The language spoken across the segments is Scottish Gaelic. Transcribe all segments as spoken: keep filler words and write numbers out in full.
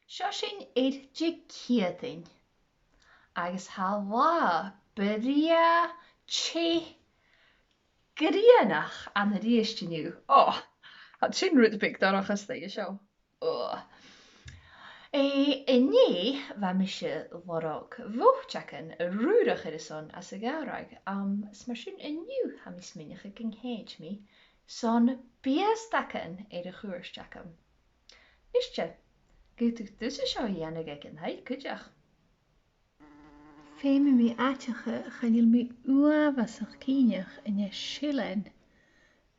Seo sinn air Diciadain, agus tha latha brèagha, teth, grianach ann a-rithist an-diugh. Ò, tha sin rud beag dorcha a-staigh an seo. Ò. Eh, an-dè bha mise a' lorg bhoiteagan rùrach airson às a' ghàrradh, am, is mar sin an-diugh tha mi a' smaoineachadh gun tèid mi son biastagan air a' chuairt agam. Nise, ged a tha thusa seo a dhèanamh aig an taigh cuideachd. Feumaidh mi aideachadh, chan eil mi uabhasach cinnteach an e seillean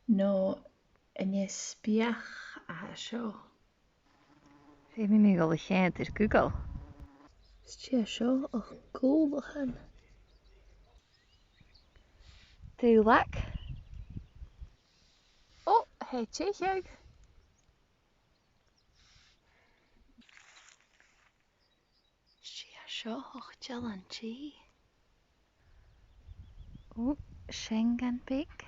no an e speach a tha seo. Feumaidh mi a dhol a cheangal air Google. Is e seo ach gobhlachan. Daolag. Ò, tha e a' teicheadh. Is e seo ach dealan-dè. Ò, seangan beag.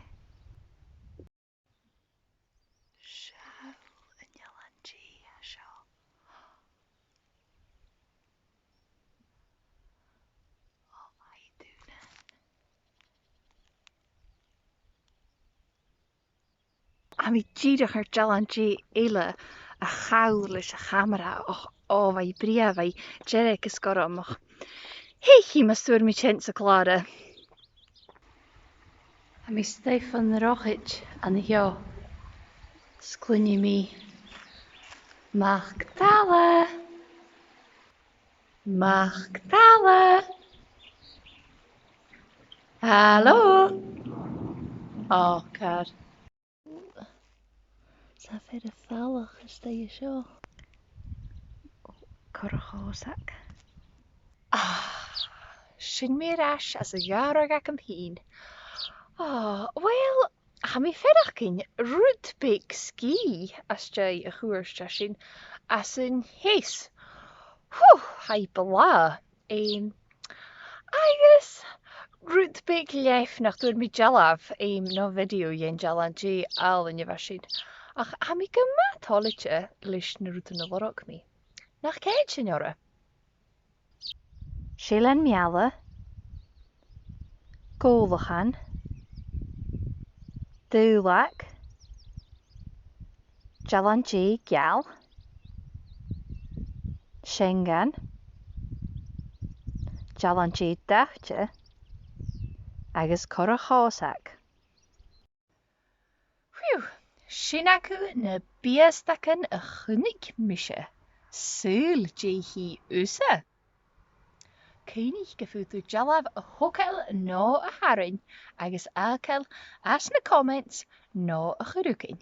Seall an dealan-dè a tha seo. Ò, tha e daonnan. Tha mi dìreach air dealan-dè eile a chall leis a' chamara, ach ò, bha i brèagha, bha i dearg is gorm, ach chì mi mus tèid mi a-steach sa chlàr. Tha mi a-staigh fon drochaid an seo. Is cluinnidh mi Mac Dalla. Mac Dalla. Halò. Ò, car. Tha fear a' falach a-staigh an seo. Corra-chòsag. Ah, sin mi air ais às a' ghàrradh agam fhìn. Ah, uill, tha mi a' faireachdainn rud beag sgìth às dèidh a' chuairt sin às an teas. Hù, tha i blàth. Em, agus rud beag leamh nach d' fhuair mi dealbh, em, no video dhen dealan-dè àlainn a bha sin. Ach tha mi gu math toilichte leis na rudan a lorg mi. Nach cèid sinn orra? Seillean meala, gobhlachan, daolag, dealan-dè geal, seangan, dealan-dè dathte agus corra-chòsag. Whew! Sin agaibh na biastagan a chunnaic mise. Saoil dè chì thusa? Cuimhnich gum faod thu dealbh a thogail no a tharraing agus fhàgail às na comments no a chur thugainn.